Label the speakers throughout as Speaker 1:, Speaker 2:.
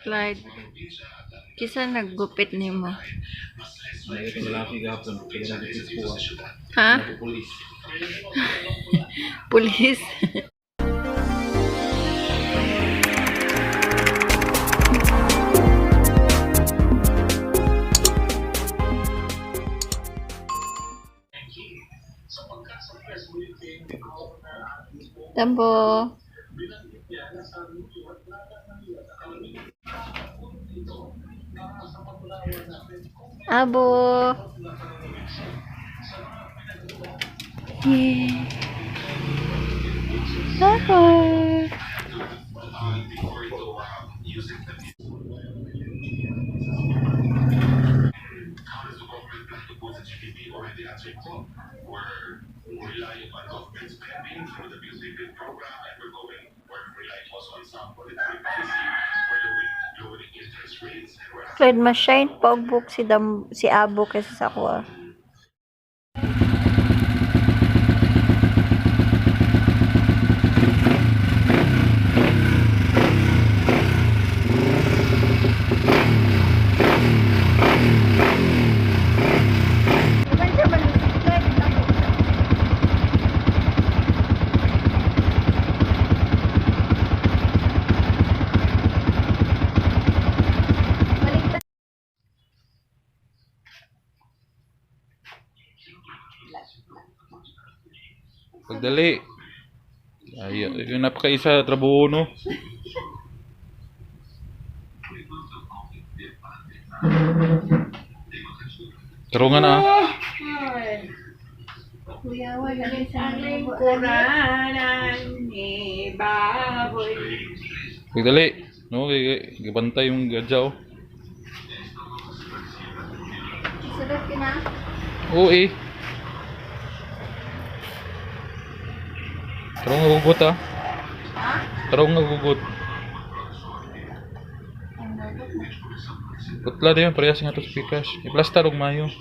Speaker 1: Clyde, kisa naggupit nimo?
Speaker 2: Ay, ito lalaki gapon. Kaya nagpulis po.
Speaker 1: Ha?
Speaker 2: Nagpupulis.
Speaker 1: Pulis? Tambo. Abo. Yeah. Abo. Clyde, mas-shine pa og book si, Dam, si Abo kaysa sa ako ah.
Speaker 2: Pagdali. Ay, yung napakaisa trabaho, no? Tarungan na. Ah.
Speaker 1: Kuya, wala sa
Speaker 3: Kuranan ni baboy.
Speaker 2: Pagdali. No, kay gibantay yung gadya, oh.
Speaker 1: Sulod ka na.
Speaker 2: Oo, eh. Tarong nga gugot, ah.
Speaker 1: Ha?
Speaker 2: Tarong nga gugot. Putla din, parehas nga to sa pikas. I-plastar og mayo.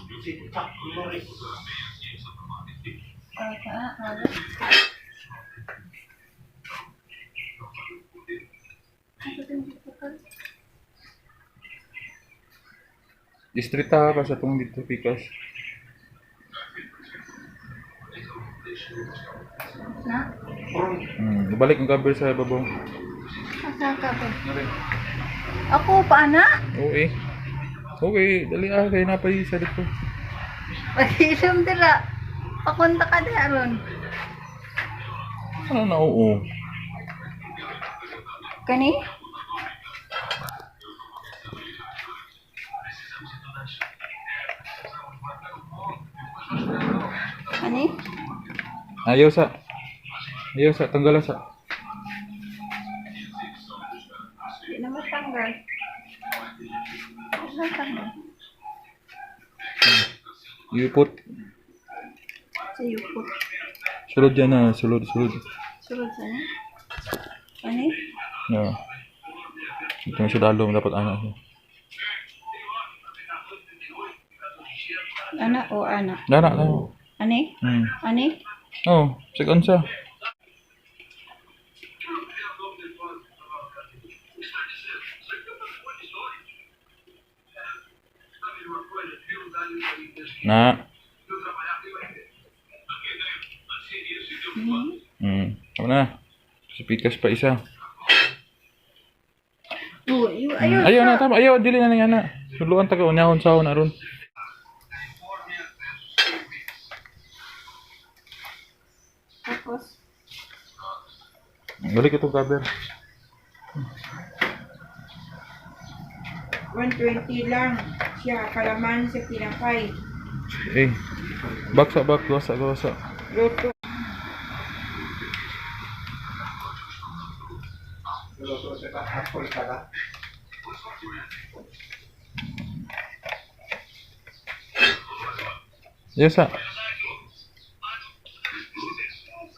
Speaker 2: Distrita ka sa tong dito pikas.
Speaker 1: Na?
Speaker 2: Ibalik ang cover sa babaw.
Speaker 1: Asa ka ba? Ako pa na?
Speaker 2: Oo eh. Okay, dali ah, kay napay sa dito.
Speaker 1: Pag-ilom dira. Pakunta ka na ron.
Speaker 2: Ano na oo?
Speaker 1: Kani? Kani?
Speaker 2: Ayaw sa. Ayaw sa, tanggalan sa.
Speaker 1: Di na matanggal. Di na matanggal.
Speaker 2: Yupot.
Speaker 1: Sa yupot.
Speaker 2: Sulod yan na, sulod, sulod.
Speaker 1: Sulod sa ni? Kani?
Speaker 2: Yeah. Ito yung sudalo, dapat ana siya.
Speaker 1: Ana o ana?
Speaker 2: Dana, dana.
Speaker 1: Ani? Ani?
Speaker 2: Oh, second sa. Na. Tama na. Sa pikas pa isa.
Speaker 1: Uy, ayaw.
Speaker 2: Ayaw na, tama. Ayaw, dili na lang ana. Suluan taga unyahon sa na ron.
Speaker 1: Tapos,
Speaker 2: Balik itong cover.
Speaker 3: 120 lang siya kalaman sa pinakay.
Speaker 2: Eh. Baksa, bak, gawasa, gawasa.
Speaker 3: Luto.
Speaker 2: Yes, sa.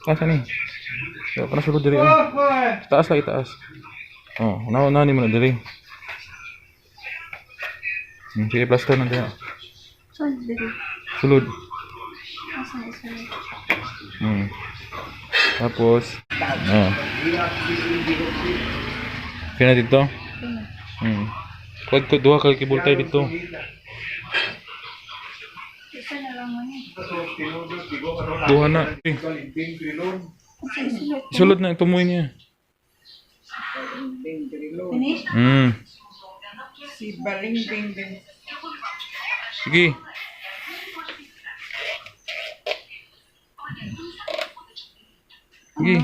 Speaker 2: Asa ni? Kaya pa na sulod diri. Oh. Taas lang, itaas. Oh, una una ni mo na diri. Sige, plaster na diri.
Speaker 1: saan diri?
Speaker 2: Sulod.
Speaker 1: Asa isa?
Speaker 2: Tapos, oh. Okay na dito. Kuwag ko duha ka cable tie dito.
Speaker 1: Isa na lang mo niya.
Speaker 2: Duha na. Eh, sulod na tumoy niya.
Speaker 1: Finish?
Speaker 3: Si Baling Bing.
Speaker 2: Sige. Sige.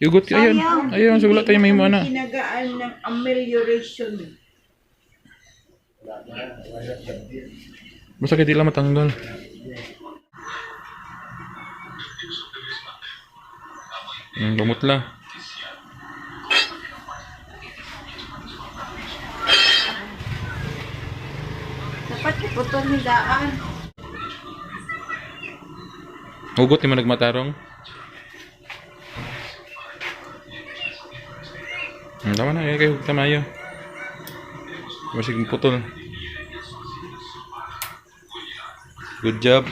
Speaker 2: Yugot ka. Ayun. Ayun, so wala tayo may ana.
Speaker 3: Kinagaan ng amelioration.
Speaker 2: Basta kay di lang matanggal. Lumutla.
Speaker 1: Dapat iputol ni daan.
Speaker 2: Hugot ni mo nagmatarong. Tama na, kay hugot tamayo. Masig putol. Good job.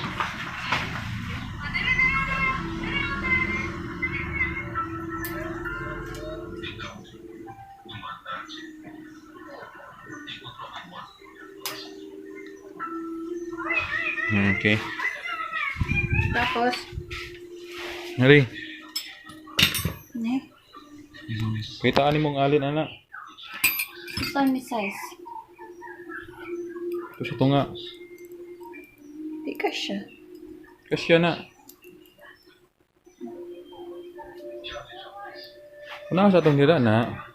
Speaker 2: Okay.
Speaker 1: Tapos,
Speaker 2: Hali.
Speaker 1: ne?
Speaker 2: Kitaan ni mong alin ana.
Speaker 1: Saan ni size?
Speaker 2: Ito sa tunga.
Speaker 1: Di ka siya.
Speaker 2: Kasya na. Una sa atong dira na.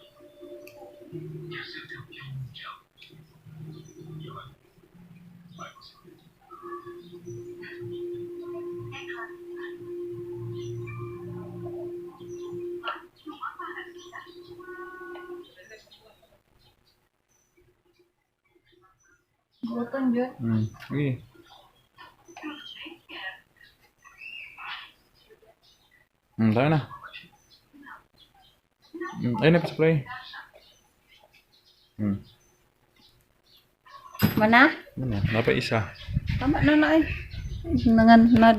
Speaker 1: Buton yun.
Speaker 2: Okay. Tayo na. Ayun na, pa-supply.
Speaker 1: Mana?
Speaker 2: Ano, napa isa.
Speaker 1: Tama na na eh. Nangan, nad.